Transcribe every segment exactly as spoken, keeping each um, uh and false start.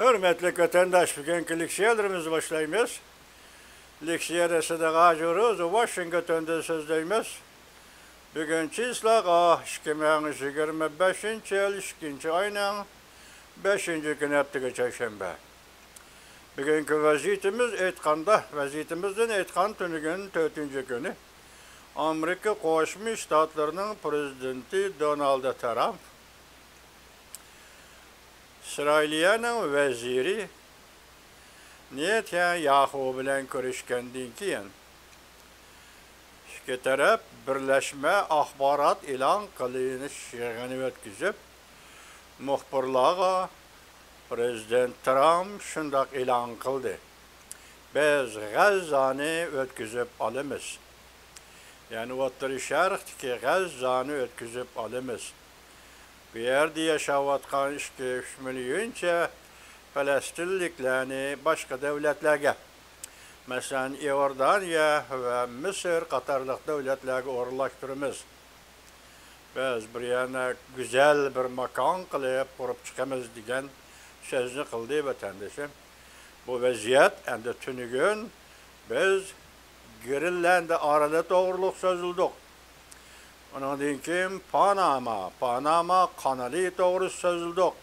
ھۆرمەتلىك ۋەتەنداش، بۈگۈنكى لېكسىيەلىرىمىزنى باشلايمىز. لېكسىيەدە سىدىق ھاجى ئوروز ۋاشىنگتوندىن سۆزلەيمىز. بۈگۈن چىسلاغا ئىككى مىڭ يىگىرمە بەشىنچى يىل ئىككىنچى ئاينىڭ بەشىنچى كۈنى، ھەپتىگە چەرشەنبە. بۈگۈنكى ۋەزىيىتىمىز ئېيتقاندا، ۋەزىيىتىمىزدىن ئېيتقان تۈنۈگۈن تۆتىنچى كۈنى، ئامېرىكا قوشما شتاتلىرىنىڭ پرېزىدېنتى دونالد ترامپ ئىسرائىلىيەنىڭ ۋەزىرى نېتانياھۇ بىلەن كۆرۈشكەندىن كېيىن، ئىككى تەرەپ بىرلەشمە ئاخبارات ئېلان قىلىش يىغىنى ئۆتكۈزۈپ، مۇخبىرلارغا پرېزىدېنت ترامپ شۇنداق ئېلان قىلدى: «بىز غەززانى ئۆتكۈزۈپ ئالىمىز.» يەنى ئوتتۇرا شەرقتىكى غەززانى ئۆتكۈزۈپ ئالىمىز. بۇ يەردە ياشاۋاتقان ئىككى، ئۈچ مىليونچە پەلەستىنلىكلەرنى باشقا دۆلەتلەرگە، مەسىلەن، ئىئوردانىيە ۋە مىسىر قاتارلىق دۆلەتلەرگە ئورۇنلاشتۇرىمىز. بىز بىر يەرنى گۈزەل بىر ماكان قىلىپ قۇرۇپ چىقىمىز دېگەن سۆزنى قىلدى ۋەتەندىشىم. بۇ ۋەزىيەت ئەمدى تۈنۈگۈن بىز گرېنلاندىيە ئارىلى توغرۇلۇق سۆزلىدۇق. ئۇنىڭدىن كېيىن پاناما، پاناما قانىلى توغرىسى سۆزلىدۇق.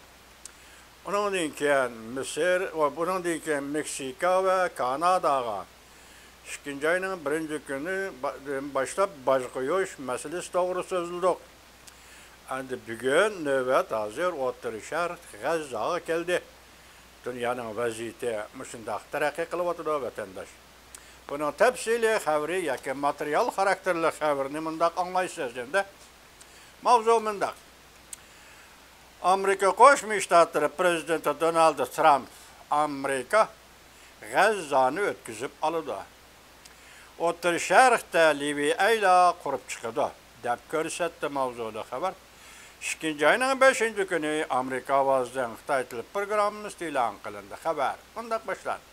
ئۇنىڭدىن كېيىن مىسىر ۋە بۇنىڭدىن كېيىن مېكسىكا ۋە كاناداغا ئىككىنچى ئاينىڭ بىرىنچى كۈنى با-، باشلاپ باج قويۇش مەسىلىسى توغرىسى سۆزلىدۇق. ئەمدى بۈگۈن نۆۋەت ھازىر ئوتتۇرا شەرق غەززاغا كەلدى. دۇنيانىڭ ۋەزىيىتى مۇشۇنداق تەرەققىي قىلىۋاتىدۇ، ۋەتەنداش. بۇنىڭ تەپسىلىي خەۋىرى ياكى ماتېرىيال خاراكتېرلىك خەۋىرىنى مۇنداق ئاڭلايسىز ئەمدى. ماۋزۇ مۇنداق. ئامېرىكا قوشما شتاتلىرى پرېزىدېنتى دونالد ترامپ ئامېرىكا غەززانى ئۆتكۈزۈپ ئالىدۇ. ئوتتۇرا شەرقتە لىۋىيەلەر قۇرۇپ چىقىدۇ، دەپ كۆرسەتتى ماۋزۇلۇق خەۋەر. ئىككىنچى ئاينىڭ بەشىنچى كۈنى ئامېرىكا ئاۋازىدىن خىتاي تىل پروگراممىسىدا ئېلان قىلىندى. خەۋەر مۇنداق باشلاندى.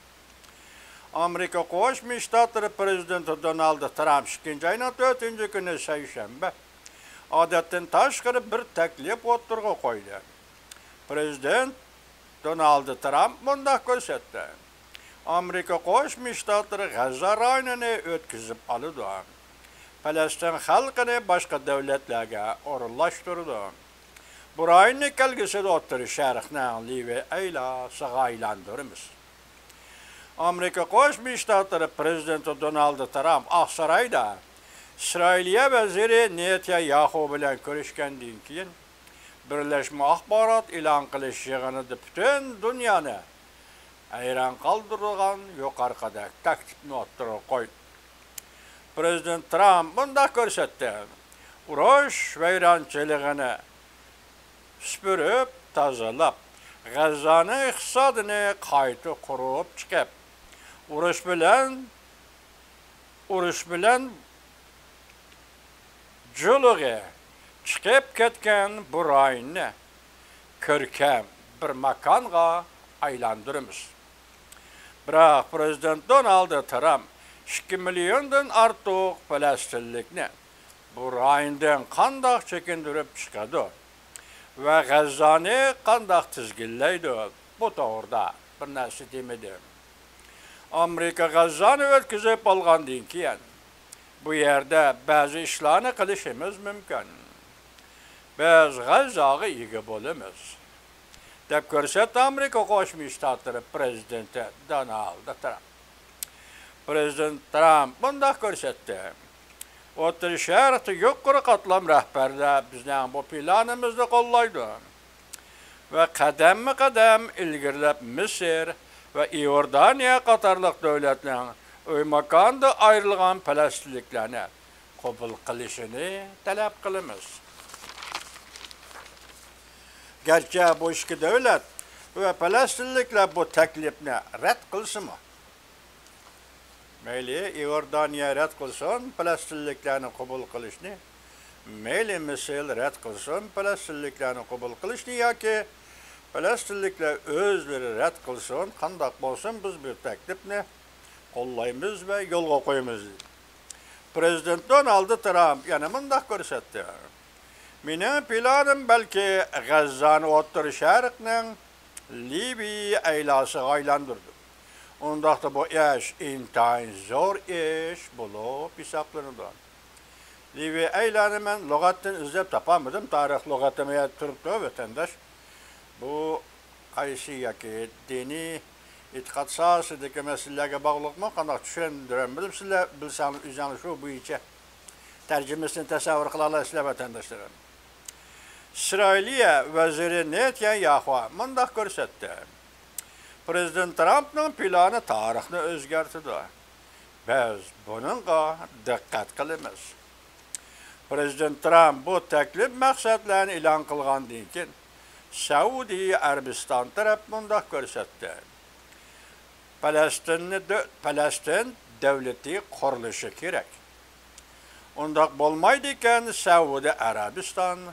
ئامېرىكا قوشما شتاتلىرى پرېزىدېنتى دونالد ترامپ ئىككىنچى ئاينىڭ تۆتىنچى كۈنى، سەيشەنبە، ئادەتتىن تاشقىرى بىر تەكلىپ ئوتتۇرىغا قويدى. پرېزىدېنت دونالد ترامپ مۇنداق كۆرسەتتى: ئامېرىكا قوشما شتاتلىرى غەززا رايونىنى ئۆتكۈزۈپ ئالىدۇ. پەلەستىن خەلقىنى باشقا دۆلەتلەرگە ئورۇنلاشتۇرىدۇ. بۇ رايوننى كەلگۈسىدە ئوتتۇرا شەرقنىڭ لىۋىيەلىرىغا ئايلاندۇرىمىز. ئامېرىكا قوشما شتاتلىرى پرېزىدېنتى دونالد ترامپ ئاقسارايدا ئىسرائىلىيە ۋەزىرى نېتانياھۇ بىلەن كۆرۈشكەندىن كېيىن، بىرلەشمە ئاخبارات ئېلان قىلىش يىغىنىدا پۈتۈن دۇنيانى ھەيران قالدۇرىدىغان يۇقىرىقىدەك تەكلىپنى ئوتتۇرىغا قويدى. پرېزىدېنت ترامپ مۇنداق كۆرسەتتى: ئۇرۇش ۋەيرانچىلىقىنى سۈپۈرۈپ تازىلاپ، غەززانىڭ ئىقتىسادىنى قايتا قۇرۇپ چىقىپ، ئۇرۇش بىلەن، ئۇرۇش بىلەن جۇلۇغى چىقىپ كەتكەن بۇ رايوننى كۆركەم بىر ماكانغا ئايلاندۇرىمىز. بىراق پرېزىدېنت دونالد ترامپ ئىككى مىليوندىن ئارتۇق پەلەستىنلىكنى بۇ رايوندىن قانداق چېكىندۈرۈپ چىقىدۇ ۋە غەززانى قانداق تىزگىنلەيدۇ، بۇ توغرىدا بىر نەرسە دېمىدى. ئامېرىكا غەززانى ئۆتكۈزۈپ بولغاندىن كېيىن، بۇ يەردە بەزى ئىشلارنى قىلىشىمىز مۇمكىن. بىز غەززاغا ئىگە بولىمىز، دەپ كۆرسەتتى ئامېرىكا قوشما شتاتلىرى پرېزىدېنتى دونالد ترامپ. پرېزىدېنت ترامپ مۇنداق كۆرسەتتى: ئوتتۇرا شەرقتە يۇقىرى قاتلام رەھبەرلەر بىزنىڭ بۇ پىلانىمىزنى قوللايدۇ ۋە قەدەممۇ قەدەم ئىلگىرىلەپ مىسىر ۋە ئىئوردانىيە قاتارلىق دۆلەتنىڭ ئۆي ماكانىدا ئايرىلغان پەلەستىنلىكلەرنى قوبۇل قىلىشىنى تەلەپ قىلىمىز. گەرچە بۇ ئىككى دۆلەت ۋە پەلەستىنلىكلەر بۇ تەكلىپنى رەت قىلسىمۇ، مەيلى ئىئوردانىيە رەت قىلسۇن پەلەستىنلىكلەرنى قوبۇل قىلىشنى، مەيلى مىسىر رەت قىلسۇن پەلەستىنلىكلەرنى قوبۇل قىلىشنى ياكى پەلەستىنلىكلەر ئۆزلىرى رەت قىلسۇن، قانداق بولسۇن، بىز بۇ تەكلىپنى قوللايمىز ۋە يولغا قويىمىز. پرېزىدېنت دونالد ترامپ يەنە مۇنداق كۆرسەتتى: مېنىڭ پىلانىم بەلكى غەززانى ئوتتۇرا شەرقنىڭ لىۋىيە ئەيلاسىغا ئايلاندۇردۇم. ئۇنداقتا بۇ ئىش ئىنتايىن زور ئىش بولۇپ ھېسابلىنىدۇ. لىۋىيە ئەيلانى مەن لۇغەتتىن ئىزدەپ تاپالمىدىم، تارىخ لۇغىتىمۇ يەردە تۇرۇپتۇ، ۋەتەنداش. بۇ قايسى ياكى دىنىي ئېتىقاد ساھەسىدىكى مەسىلىلەرگە باغلىقمۇ، قانداق چۈشەندۈرەلمىدىم، سىلەر بىلسەڭلار ئۆزۈڭلار شۇ بويىچە تەرجىمىسىنى تەسەۋۋۇر قىلالايسىلەر، ۋەتەنداشلىرىم. ئىسرائىلىيە ۋەزىرى نېتانياھۇ مۇنداق كۆرسەتتى: پىرېزىدېنت ترامپنىڭ پىلانى تارىخنى ئۆزگەرتىدۇ. بىز بۇنىڭغا دىققەت قىلىمىز. پىرېزىدېنت ترامپ بۇ تەكلىپ مەقسەتلەرنى ئېلان قىلغاندىن كېيىن، سەئۇدى ئەرەبىستان تەرەپ مۇنداق كۆرسەتتى: پەلەستىننى دۆ-، پەلەستىن دۆلىتى قۇرۇلۇشى كېرەك. ئۇنداق بولمايدىكەن، سەئۇدى ئەرەبىستان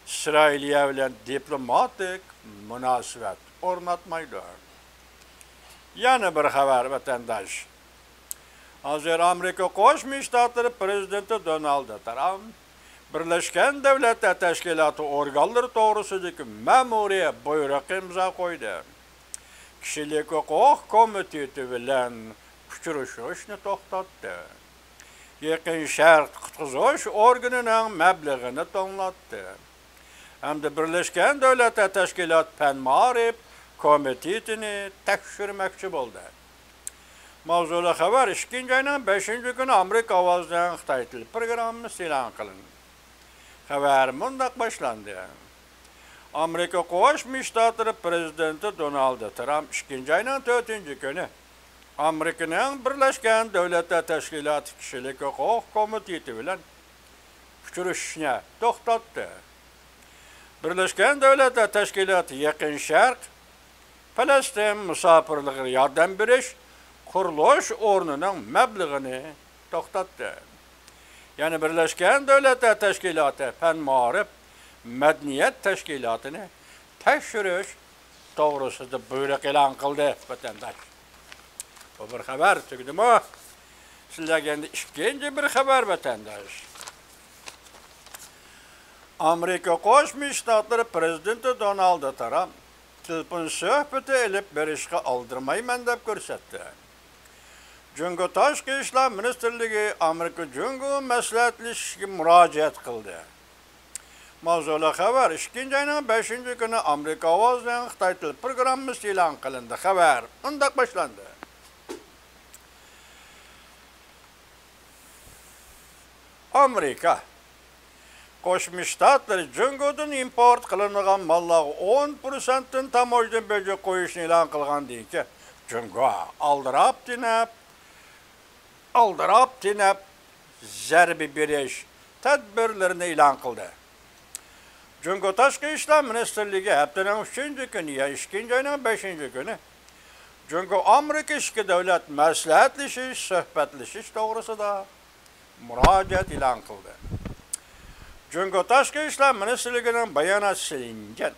ئىسرائىلىيە بىلەن دىپلوماتىك مۇناسىۋەت ئورناتمايدۇ. يەنە بىر خەۋەر، ۋەتەنداش. ھازىر ئامېرىكا قوشما شتاتلىرى پىرېزىدېنتى دونالد ترامپ بىرلەشكەن دۆلەتلەر تەشكىلاتى ئورگانلىرى توغرىسىدىكى مەمۇرىي بۇيرۇق ئىمزا قويدى. كىشىلىك ھوقۇق كومىتېتى بىلەن ئۇچرىشىشنى توختاتتى. يېقىن شەرق قۇتقۇزۇش ئورگىنىنىڭ مەبلىغىنى توڭلاتتى ھەمدە بىرلەشكەن دۆلەتلەر تەشكىلاتى پەن مائارىپ كومىتېتىنى تەكشۈرمەكچى بولدى. ماۋزۇلۇق خەۋەر ئىككىنچى ئاينىڭ بەشىنچى كۈنى ئامېرىكا ئاۋازىنىڭ خىتاي تىل پروگراممىسى ئېلان قىلىندى. خەۋەر مۇنداق باشلاندى. ئامېرىكا قوشما شتاتلىرى پىرېزىدېنتى دونالد ترامپ ئىككىنچى ئاينىڭ تۆتىنچى كۈنى ئامېرىكىنىڭ بىرلەشكەن دۆلەتلەر تەشكىلاتى كىشىلىك ھوقۇق كومىتېتى بىلەن ئۇچرىشىشنى توختاتتى. بىرلەشكەن دۆلەتلەر تەشكىلاتى يېقىن شەرق پەلەستىن مۇساپىرلىقىغا ياردەم بېرىش قۇرۇلۇش ئورنىنىڭ مەبلىغىنى توختاتتى. يەنى بىرلەشكەن دۆلەتلەر تەشكىلاتى پەن مائارىپ مەدەنىيەت تەشكىلاتىنى تەكشۈرۈش توغرىسىدا بۇيرۇق ئېلان قىلدى، ۋەتەنداش. بۇ بىر خەۋەر تۈگىدىمۇ؟ سىلەرگە ئەمدى ئىككىنچى بىر خەۋەر، ۋەتەنداش. ئامېرىكا قوشما شتاتلىرى پىرېزىدېنتى دونالد ترامپ تېلېفون سۆھبىتى ئېلىپ بېرىشقا ئالدىرىمايمەن دەپ كۆرسەتتى. جۇڭگو تاشقى ئىشلار مىنىستىرلىكى ئامېرىكا جۇڭگو مەسلىھەتلىشىشكە مۇراجىئەت قىلدى. ماۋزۇلۇق خەۋەر ئىككىنچى ئاينىڭ بەشىنچى كۈنى ئامېرىكا ئاۋازىنىڭ خىتاي تىل پروگراممىسى ئېلان قىلىندى. خەۋەر مۇنداق باشلاندى. ئامېرىكا قوشما شتاتلىرى جۇڭگودىن ئىمپورت قىلىنىدىغان ماللارغا ئون پىرسەنتتىن تاموژنا بېجى قويۇشنى ئېلان قىلغاندىن كېيىن، جۇڭگو ئالدىراپ تېنەپ، ئالدىراپ تېنەپ زەربە بېرىش تەدبىرلىرىنى ئېلان قىلدى. جۇڭگو تاشقى ئىشلار مىنىستىرلىكى ھەپتىنىڭ ئۈچىنچى كۈنى، يەنى ئىككىنچى ئاينىڭ بەشىنچى كۈنى، جۇڭگو ئامېرىكا ئىككى دەۋلەت مەسلىھەتلىشىش، سۆھبەتلىشىش توغرىسىدا مۇراجىئەت ئېلان قىلدى. جۇڭگو تاشقى ئىشلار مىنىستىرلىكىنىڭ باياناتچىسى لىن جېن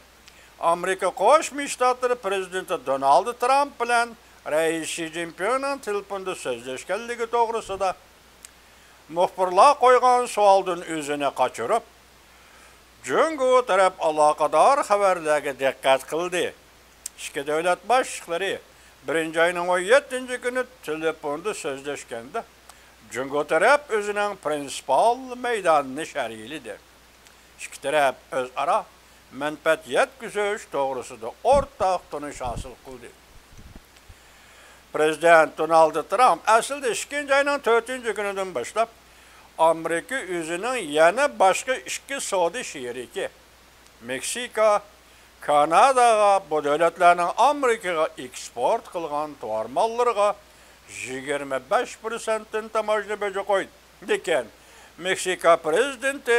ئامېرىكا قوشما شتاتلىرى پىرېزىدېنتى دونالد ترامپ بىلەن رەئىس شى جىنپىڭنىڭ تېلېفوندا سۆزلەشكەنلىكى توغرىسىدا مۇخبىرلار قويغان سوئالدىن ئۆزىنى قاچۇرۇپ، جۇڭگو تەرەپ ئالاقىدار خەۋەرلەرگە دىققەت قىلدى. ئىككى دۆلەت باشلىقلىرى بىرىنچى ئاينىڭ ئون يەتتىنچى كۈنى تېلېفوندا سۆزلەشكەندە، جۇڭگو تەرەپ ئۆزىنىڭ پرىنسىپال مەيدانىنى شەرھلىدى. ئىككى تەرەپ ئۆزئارا مەنپەئەت يەتكۈزۈش توغرىسىدا ئورتاق تونۇش ھاسىل قىلدى. پىرېزىدېنت دونالد ترامپ ئەسلىدە ئىككىنچى ئاينىڭ تۆتىنچى كۈنىدىن باشلاپ، ئامېرىكا ئۆزىنىڭ يەنە باشقا ئىككى سودا شېرىكى، مېكسىكا، كاناداغا، بۇ دۆلەتلەرنىڭ ئامېرىكىغا ئېكسپورت قىلغان تاۋار ماللىرىغا يىگىرمە بەش پىرسەنتتىن تاموژنا بېجى قويدى. لېكىن مېكسىكا پىرېزىدېنتى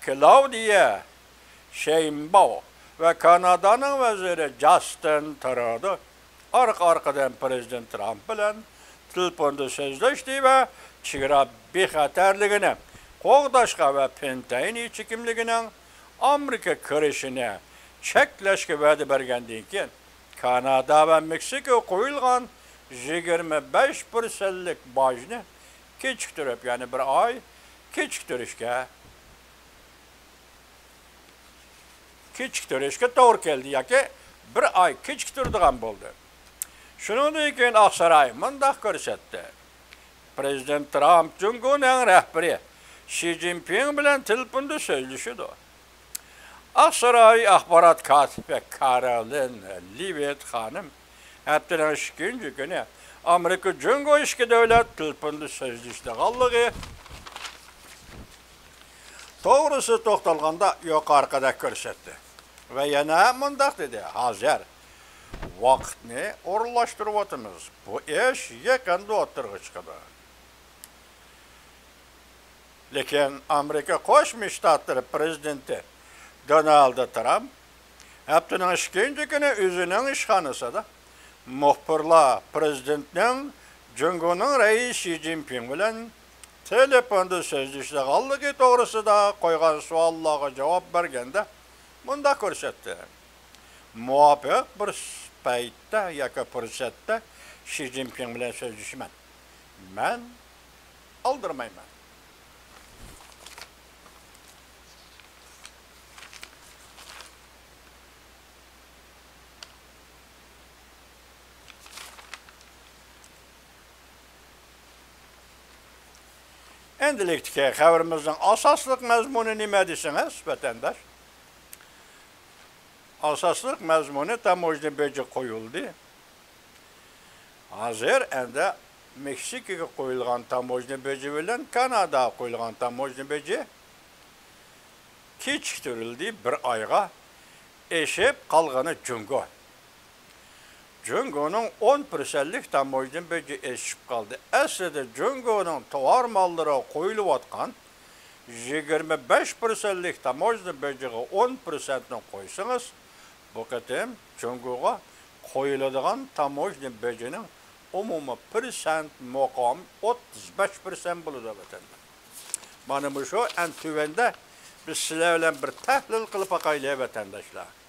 كلاۋدىيە شېينباۋ ۋە كانادانىڭ ۋەزىرى جاستىن ترۇدو ئارقا-ئارقىدىن پىرېزىدېنت ترامپ بىلەن تېلېفوندا سۆزلەشتى ۋە چېگرا بىخەتەرلىكىنى قوغداشقا ۋە پېنتەينى چېكىملىكىنىڭ ئامېرىكا كىرىشىنى چەكلەشكە ۋەدە بەرگەندىن كېيىن، كانادا ۋە مېكسىكا قويۇلغان يىگىرمە بەش پىرسەنتلىك باجنى كېچىكتۈرۈپ، يەنى بىر ئاي كېچىكتۈرۈشكە، كېچىكتۈرۈشكە توغرا كەلدى ياكى بىر ئاي كېچىكتۈرىدىغان بولدى. شۇنىڭدىن كېيىن ئاقساراي مۇنداق كۆرسەتتى: پىرېزىدېنت ترامپ جۇڭگونىڭ رەھبىرى شى جىنپىڭ بىلەن تېلېفوندا سۆزلىشىدۇ. ئاقساراي ئاخبارات كاتىپى كارولىن لېۋىت خانىم ھەپتىنىڭ ئىككىنچى كۈنى ئامېرىكا جۇڭگو ئىككى دۆلەت تېلېفوندا سۆزلىشىدىغانلىقى توغرىسىدا توختالغاندا يۇقىرىقىدەك كۆرسەتتى ۋە يەنە مۇنداق دېدى: ھازىر ۋاقىتنى ئورۇنلاشتۇرۇۋاتىمىز. بۇ ئىش يېقىندا ئوتتۇرىغا چىقىدۇ. لېكىن ئامېرىكا قوشما شتاتلىرى پىرېزىدېنتى دونالد ترامپ ھەپتىنىڭ ئىككىنچى كۈنى ئۆزىنىڭ ئىشخانىسىدا مۇخبىرلار پىرېزىدېنتنىڭ جۇڭگونىڭ رەئىسى شى جىنپىڭ بىلەن تېلېفوندا سۆزلىشىدىغانلىقى توغرىسىدا قويغان سوئاللارغا جاۋاب بەرگەندە مۇنداق كۆرسەتتى: مۇۋاپىق بىر پەيتتە ياكى پۇرسەتتە شى جىنپىڭ بىلەن سۆزلىشىمەن. مەن ئالدىرىمايمەن. ئەمدىلىكتىكى خەۋىرىمىزنىڭ ئاساسلىق مەزمۇنى نېمە دېسىڭىز، ۋەتەنداش؟ ئاساسلىق مەزمۇنى تاموژنا بېجى قويۇلدى. ھازىر ئەمدى مېكسىكىگە قويۇلغان تاموژنا بېجى بىلەن كاناداغا قويۇلغان تاموژنا بېجى كېچىكتۈرۈلدى بىر ئايغا. ئېشىپ قالغىنى جۇڭگو. جۇڭگونىڭ ئون پىرسەنتلىك تاموژنا بېجى ئېشىپ قالدى. ئەسلىدە جۇڭگونىڭ تاۋار ماللىرىغا قويۇلۇۋاتقان يىگىرمە بەش پىرسەنتلىك تاموژنا بېجىغا ئون پىرسەنتنى قويسىڭىز، بۇ قېتىم جۇڭگوغا قويۇلىدىغان تاموژنا بېجىنىڭ ئومۇمىي پىرسەنت مۇقامى ئوتتۇز بەش پىرسەنت بولىدۇ، ۋەتەنداش. مانا مۇشۇ ئەڭ تۆۋەندە بىز سىلەر بىلەن بىر تەھلىل قىلىپ باقايلى، ۋەتەنداشلار.